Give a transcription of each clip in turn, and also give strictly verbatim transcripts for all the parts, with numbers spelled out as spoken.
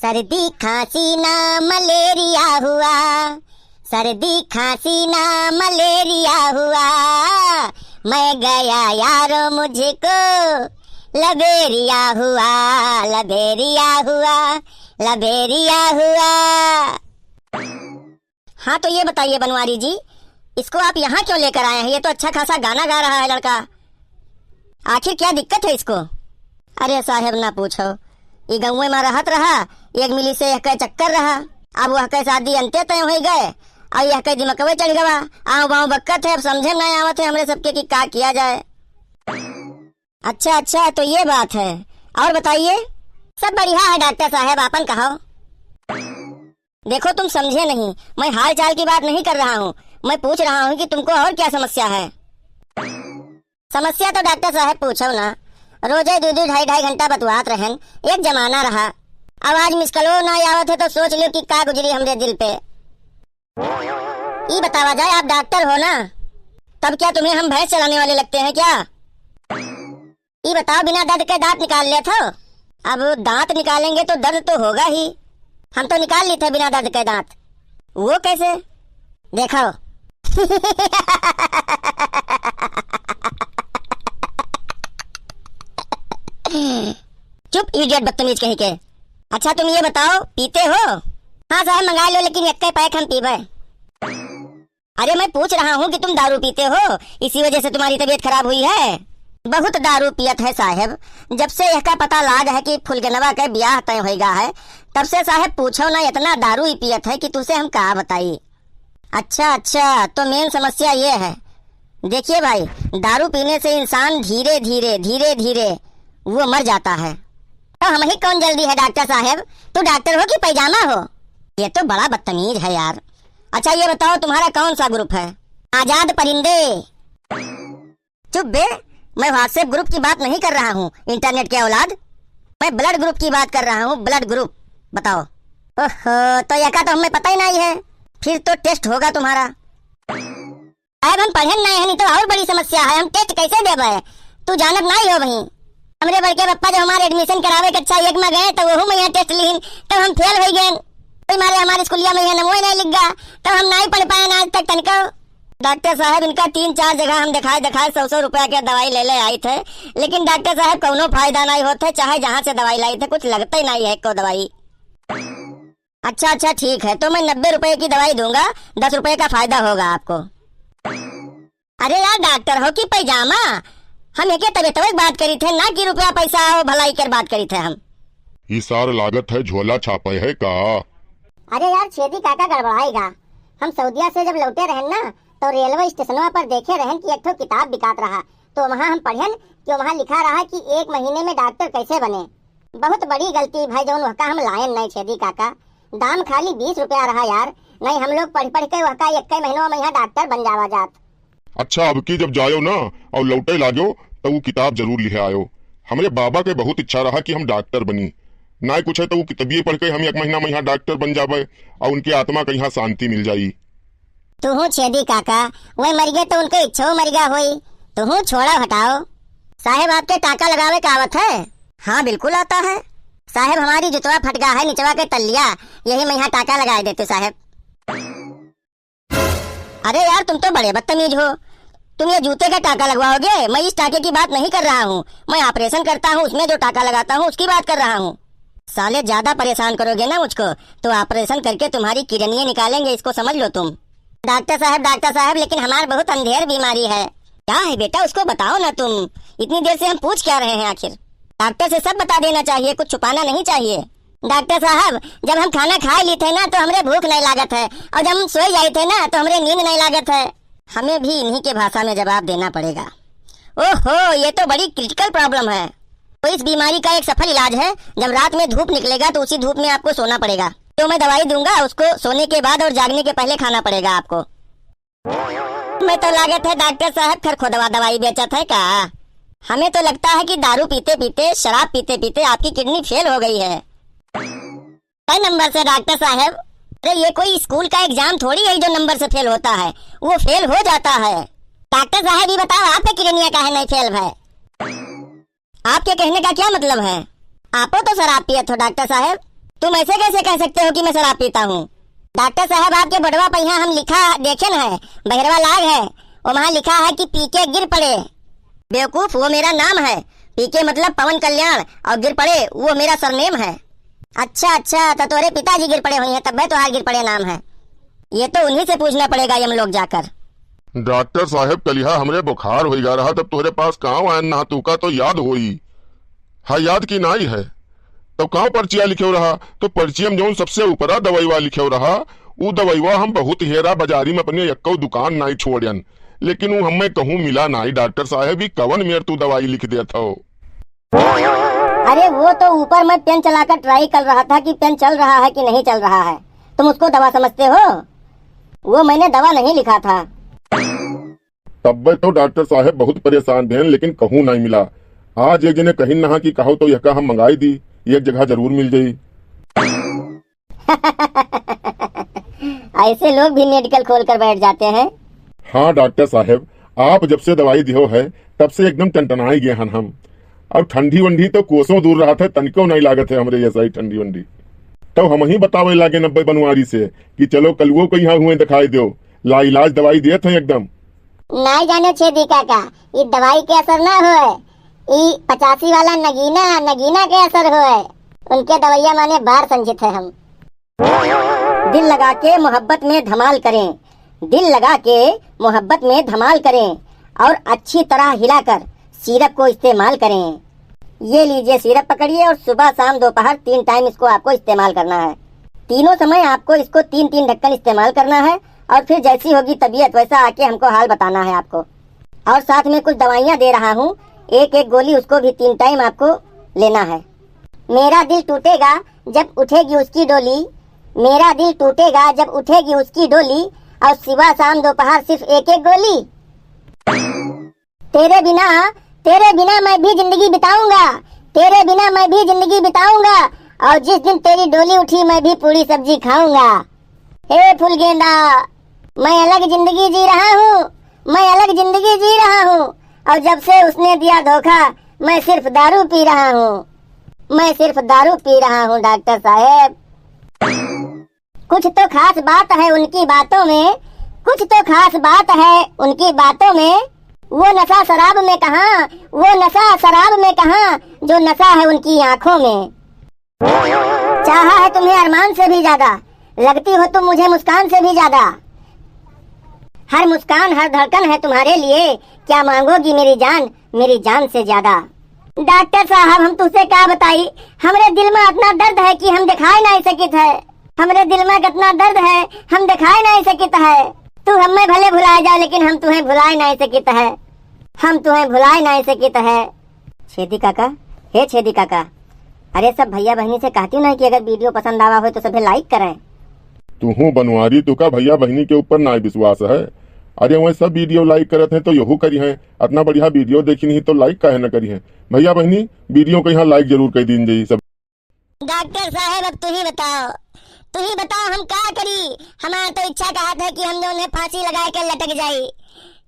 सर्दी खांसी ना मलेरिया हुआ, सर्दी खांसी ना मलेरिया हुआ, मैं गया यारो मुझको लबेरिया हुआ, लबेरिया हुआ, लबेरिया हुआ। हाँ, तो ये बताइए बनवारी जी, इसको आप यहाँ क्यों लेकर आए हैं? ये तो अच्छा खासा गाना गा रहा है लड़का, आखिर क्या दिक्कत है इसको? अरे साहेब, ना पूछो, ई गौवे मा रहत रहा, एक मिली से यहके चक्कर रहा, अब वहके शादी अंते तय होइ गए, अउर यहके दिमकवे चढ़ गवा, आँव बाँव बक्कत है, अब समझे ना आवत है हमरे सबके कि का किया जाए। अच्छा, अच्छा, तो ये बात है, और बताइए। सब बढ़िया है डॉक्टर साहेब, आपन कहो। देखो, तुम समझे नहीं, मैं हाल चाल की बात नहीं कर रहा हूँ, मैं पूछ रहा हूँ कि तुमको और क्या समस्या है। समस्या तो डॉक्टर साहेब पूछो ना, रोजे दू दू ढाई ढाई घंटा बतुआत रहन, एक जमाना रहा। अब आज मिस कॉलो ना आवत है तो सोच लो कि का गुजरी हमरे दिल पे। ई बतावा जाए, आप डॉक्टर हो ना, तब क्या तुम्हें हम भैंस चलाने वाले लगते हैं क्या? ई बताओ, बिना दर्द के दांत निकाल लेत हो? अब दांत निकालेंगे तो दर्द तो होगा ही। हम तो निकाल लेते हैं बिना दर्द के दांत। वो कैसे? देखो। चुप, इडियट, बदतमीज कहीं के। अच्छा, तुम ये बताओ, पीते हो? हाँ साहब, मंगा लो, लेकिन यक्के पैक हम पीबे। अरे, मैं पूछ रहा हूँ कि तुम दारू पीते हो, इसी वजह से तुम्हारी तबीयत खराब हुई है। बहुत दारू पियत है साहेब, जब से यहका पता लाग है कि फुलगनवा के ब्याह तय होइगा है, तब से साहेब पूछो ना, इतना दारू ही पियत है कि तुसे हम का बताई। अच्छा, अच्छा, तो मेन समस्या ये है। देखिए भाई, दारू पीने से इंसान धीरे धीरे, धीरे धीरे वो मर जाता है। तो हम ही कौन जल्दी है डॉक्टर साहेब, तू डॉक्टर हो कि पैजामा हो? ये तो बड़ा बदतमीज है यार। अच्छा, ये बताओ, तुम्हारा कौन सा ग्रुप है? आजाद परिंदे। चुप बे, मैं WhatsApp ग्रुप की बात नहीं कर रहा हूँ, इंटरनेट के औलाद। मैं ब्लड ग्रुप की बात कर रहा हूँ, ब्लड ग्रुप। बताओ। ओहो, तो यका तो हमें पता ही नहीं है, फिर तो टेस्ट होगा तुम्हारा। अब हम पढ़े नहीं है, नहीं तो और बड़ी समस्या है, हम टेस्ट कैसे देबे? तू जानत नहीं हो भाई, हमरे बड़के पप्पा जब हमारे एडमिशन करावे कक्षा एक में गए तो वहू में यहाँ टेस्ट लिहिन, तब हम फेल हो गए। वही मारे हमारे स्कूलिया में यहाँ नमोए नहीं लिख गया, तब हम नहीं पढ़ पाए ना आज तक तनिको। डॉक्टर साहब, इनका तीन चार जगह हम दिखाए दिखाए सौ सौ रुपया के दवाई ले ले आई थे, लेकिन डॉक्टर साहब कौनो फायदा नहीं होते, चाहे जहाँ से दवाई लाई थे कुछ लगते ही नहीं है को दवाई। अच्छा, अच्छा, ठीक है, तो मैं नब्बे रुपए की दवाई दूंगा, दस रुपए का फायदा होगा आपको। अरे यार, डॉक्टर हो कि पैजामा? हम एके तबीयत की बात करी थे ना कि रुपया पैसा हो, भलाई कर बात करी थे हम। ई सार लागत है झोला छापे है का? अरे यार, छेदी काका गड़बड़ाएगा। हम सऊदिया से जब लौटे रहन ना, तो रेलवे स्टेशनवा पर देखे रहन कि एक ठो किताब बिकात रहा, तो वहाँ हम पढ़न कि वहाँ लिखा रहा कि एक महीने में डॉक्टर कैसे बने। बहुत बड़ी गलती भाई, जौन वहका हम लायन नहीं छेदी काका। दाम खाली बीस रुपया रहा यार, नहीं हम लोग पढ़ पढ़ के वहका एक महीनवा में यहाँ डॉक्टर बन जावा जात। अच्छा, अब की जब जायो ना और लौटे लागो, तो वो किताब जरूर लिहे आयो। हमरे बाबा के बहुत इच्छा रहा कि हम डॉक्टर बनी। ना कुछ है तो वो किताबिये पढ़ के हम एक महीना में यहाँ डॉक्टर बन जाबे और उनके आत्मा के यहाँ शांति मिल जाई। तुहूँ छेदी काका, वह मर गए तो उनके इच्छो मर गया होई। तुहूँ छोड़ो, हटाओ। साहेब, आपके टाका लगावे का आवत है? हाँ, बिल्कुल आता है। साहेब, हमारी जुतवा फटका है, निचवा के तलिया, यही में यहाँ टाका लगाए देते साहेब। अरे यार, तुम तो बड़े बदतमीज हो। तुम ये जूते का टाका लगवाओगे? मैं इस टाके की बात नहीं कर रहा हूँ, मैं ऑपरेशन करता हूँ, उसमें जो टाका लगाता हूँ, उसकी बात कर रहा हूँ। साले, ज्यादा परेशान करोगे ना मुझको, तो ऑपरेशन करके तुम्हारी किडनियाँ निकालेंगे, इसको समझ लो तुम। डॉक्टर साहब, डॉक्टर साहब, लेकिन हमार बहुत अंधेर बीमारी है। क्या है बेटा, उसको बताओ ना तुम, इतनी देर से हम पूछ क्या रहे हैं आखिर? डॉक्टर से सब बता देना चाहिए, कुछ छुपाना नहीं चाहिए। डॉक्टर साहब, जब हम खाना खाए ली थे ना, तो हमरे भूख नहीं लागत है, और जब हम सोए जाई थे ना, तो हमरे नींद नहीं लागत है। हमें भी इन्हीं के भाषा में जवाब देना पड़ेगा। ओहो, ये तो बड़ी क्रिटिकल प्रॉब्लम है। तो इस बीमारी का एक सफल इलाज है, जब रात में धूप निकलेगा, तो उसी धूप में आपको सोना पड़ेगा। जो मैं दवाई दूंगा, उसको सोने के बाद और जागने के पहले खाना पड़ेगा आपको। मैं तो लागत है डॉक्टर साहब खरखोदवा दवाई बेचत है का? हमें तो लगता है कि दारू पीते पीते, शराब पीते पीते आपकी किडनी फेल हो गई है। कई नंबर से डॉक्टर साहब? अरे, ये कोई स्कूल का एग्जाम थोड़ी है जो नंबर से फेल होता है, वो फेल हो जाता है। डॉक्टर साहब, ये बताओ, आपके किडनिया काहे नहीं फेल भय? आपके कहने का क्या मतलब है? आपो तो शराब पियत हो डॉक्टर साहब। तुम ऐसे कैसे कह सकते हो कि मैं शराब पीता हूँ? डॉक्टर साहब, आपके बोर्डवा पर यहाँ हम लिखा देखेन है, बहिरवा लाग है, वहाँ लिखा है कि पी के गिर पड़े। बेवकूफ, वो मेरा नाम है। पी के मतलब पवन कल्याण, और गिर पड़े वो मेरा सरनेम है। अच्छा, अच्छा, तो तोरे पिताजी गिर पड़े हुए हैं, तब तोहार गिर पड़े नाम है। ये तो उन्हीं से पूछना पड़ेगा यम लोग जाकर। डॉक्टर साहेब, कलिहा हमरे बुखार होइगा रहा, तब तोहरे पास काव आयन ना, तूका तो याद होई। हाँ, याद की नाई है। तब काव पर्चिया लिखेव रहा? तो पर्चिया में जौन सबसे ऊपरा दवाईवा लिखेव रहा, ऊ दवाईवा हम बहुत हेरा, बाजारी में अपने एक्को दुकान नाई छोड़न, लेकिन ऊ हमें कहूँ मिला नाई। डॉक्टर साहेब, ई कवन मेर तू दवाई लिख देत हो? अरे, वो तो ऊपर मैं पेन चलाकर ट्राई कर रहा था कि पेन चल रहा है कि नहीं चल रहा है। तुम उसको दवा समझते हो? वो मैंने दवा नहीं लिखा था। तब्बे तो डॉक्टर साहेब बहुत परेशान भेन, लेकिन कहूँ नाई मिला। आज एक जने कहिन नहा कि कहो तो यहका हम मंगाई दी, एक जगह जरूर मिल जाई। ऐसे लोग भी मेडिकल खोल कर बैठ जाते हैं। हाँ डॉक्टर साहेब, आप जब से दवाई दिहो है, तब से एकदम टनटनाई गए हन हम। अब ठंडी वंडी तो कोसों दूर रहत है, तनिको नाई लागत है हमरे जैसा ही ठंडी वंडी। तो हम ही बतावे लागे नब्बे बनवारी से कि चलो कलुओ को यहाँ हुए दिखाई दो, लाइलाज दवाई देत हैं एकदम। नाई जाने छेदी काका, ई दवाई के असर ना होए, ई पचासी वाला नगीना, नगीना के असर होए। उनके दवाइया माने बार समझित है हम। दिल लगा के मोहब्बत में धमाल करें, दिल लगा के मोहब्बत में धमाल करें और अच्छी तरह हिलाकर सिरप को इस्तेमाल करें। ये लीजिए, सिरप पकड़िए और सुबह, शाम, दोपहर तीन टाइम इसको आपको इस्तेमाल करना है। तीनों समय आपको इसको तीन तीन ढक्कन इस्तेमाल करना है और फिर जैसी होगी तबीयत वैसा आके हमको हाल बताना है आपको। और साथ में कुछ दवाइयाँ दे रहा हूँ, एक एक गोली उसको भी तीन टाइम आपको लेना है। मेरा दिल टूटेगा जब उठेगी उसकी डोली, मेरा दिल टूटेगा जब उठेगी उसकी डोली, और सुबह शाम दोपहर सिर्फ एक एक गोली। तेरे बिना, तेरे बिना मैं भी जिंदगी बिताऊंगा, तेरे बिना मैं भी जिंदगी बिताऊंगा, और जिस दिन तेरी डोली उठी मैं भी पूरी सब्जी खाऊंगा। हे फूल गेंदा, मैं अलग जिंदगी जी रहा हूँ, मैं अलग जिंदगी जी रहा हूँ, और जब से उसने दिया धोखा, मैं सिर्फ दारू पी रहा हूँ, मैं सिर्फ दारू पी रहा हूँ डॉक्टर साहेब। कुछ तो खास बात है उनकी बातों में, कुछ तो खास बात है उनकी बातों में। वो नशा शराब में कहाँ, वो नशा शराब में कहाँ, जो नशा है उनकी आँखों में। चाहा है तुम्हें अरमान से भी ज्यादा, लगती हो तुम मुझे मुस्कान से भी ज्यादा। हर मुस्कान, हर धड़कन है तुम्हारे लिए, क्या मांगोगी मेरी जान, मेरी जान से ज्यादा। डॉक्टर साहब, हम तुझसे का बताई, हमरे दिल में इतना दर्द है कि हम दिखाए नाई सकित है। हमरे दिल में कितना दर्द है, हम दिखाए नाई सकित है। तू हमें भले भुलाए जा, लेकिन हम तुहें भुलाए नाई सकित है, हम तुहें भुलाए नाई सकित है। छेदी काका, हे छेदी काका, अरे सब भैया बहिनी से कहती हूँ ना कि अगर वीडियो पसंद आवा हो तो सभे लाइक करें। तुहूँ बनवारी, तुका भैया बहिनी के ऊपर नाई विश्वास है? अरे वह सब वीडियो लाइक करत हैं तो यहू करी हैं, इतना बढ़िया वीडियो देखी नहीं तो लाइक काहे न करी हैं? भैया बहिनी, वीडियो को यहाँ लाइक जरूर कर दीन जाई सब। डॉक्टर साहेब, अब तू ही बताओ, तू ही बताओ, हम का करी? हमार तो इच्छा कहत है कि हम जौन है फांसी लगा के लटक जाई,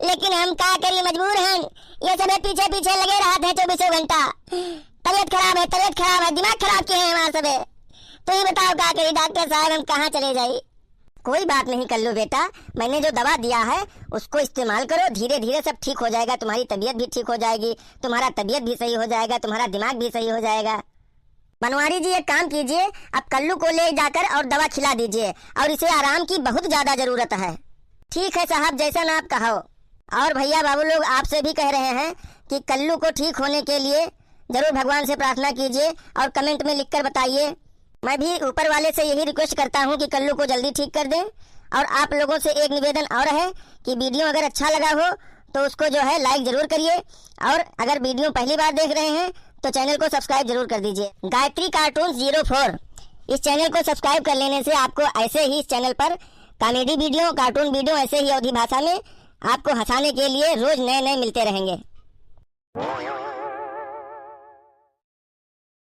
लेकिन हम का करी, मजबूर हन। ये सभे पीछे पीछे लगे रहत है चौबीसों घंटा। तबीयत खराब है, तबीयत खराब है, दिमाग खराब किए हैं हमार सभे। तू ही बताओ का करी डॉक्टर साहेब, हम कहाँ चले जाई? कोई बात नहीं कल्लू बेटा, मैंने जो दवा दिया है उसको इस्तेमाल करो, धीरे धीरे सब ठीक हो जाएगा, तुम्हारी तबीयत भी ठीक हो जाएगी, तुम्हारा तबीयत भी सही हो जाएगा, तुम्हारा दिमाग भी सही हो जाएगा। बनवारी जी, एक काम कीजिए, आप कल्लू को ले जाकर और दवा खिला दीजिए, और इसे आराम की बहुत ज्यादा जरूरत है। ठीक है साहब, जैसा ना आप कहो। और भैया बाबू लोग आपसे भी कह रहे हैं कि कल्लू को ठीक होने के लिए जरूर भगवान से प्रार्थना कीजिए और कमेंट में लिखकर बताइए। मैं भी ऊपर वाले से यही रिक्वेस्ट करता हूँ कि कल्लू को जल्दी ठीक कर दें। और आप लोगों से एक निवेदन और है कि वीडियो अगर अच्छा लगा हो तो उसको जो है लाइक जरूर करिए, और अगर वीडियो पहली बार देख रहे हैं तो चैनल को सब्सक्राइब जरूर कर दीजिए। गायत्री कार्टून ज़ीरो फ़ोर, इस चैनल को सब्सक्राइब कर लेने से आपको ऐसे ही इस चैनल पर कॉमेडी वीडियो, कार्टून वीडियो, ऐसे ही अवधी भाषा में आपको हंसाने के लिए रोज नए नए मिलते रहेंगे।